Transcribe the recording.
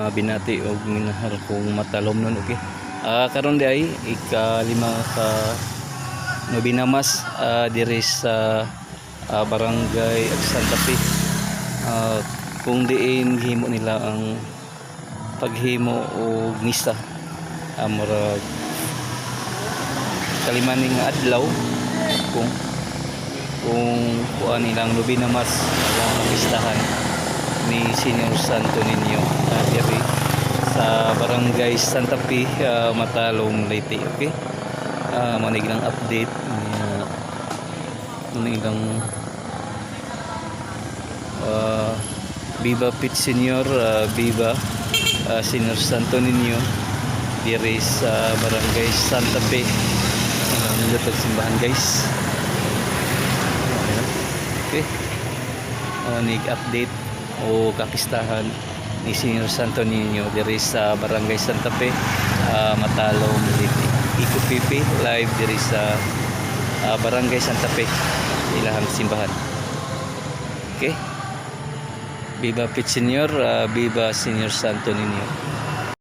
Binati og minahal kong matalomnon, okay. Karon di ay ika-5 ka nobena mass diri sa barangay Santa Fe. Kung diin gihimo nila ang paghimo og misa. Murag kalima ni nga adlaw kung kuan nilang nobena mass, ilang kapistahan ni Senior Santo Niño diri sa Barangay Santa Fe, Matalom, Leyte, okay. Mao ni ilang update niya, mao ni ilang Viva Pit Senior, Viva Senior Santo Niño diri sa Barangay Santa Fe. Nindot ang simbahan, guys. Ayan. Okay, nig update o kapistahan ni Senior Santo Niño diri sa Barangay Santa Fe, Matalom, Leyte. Iko Pipi live diri sa Barangay Santa Fe, ilahang simbahan. Okay. Viva Pit Senior, Viva Senior Santo Niño.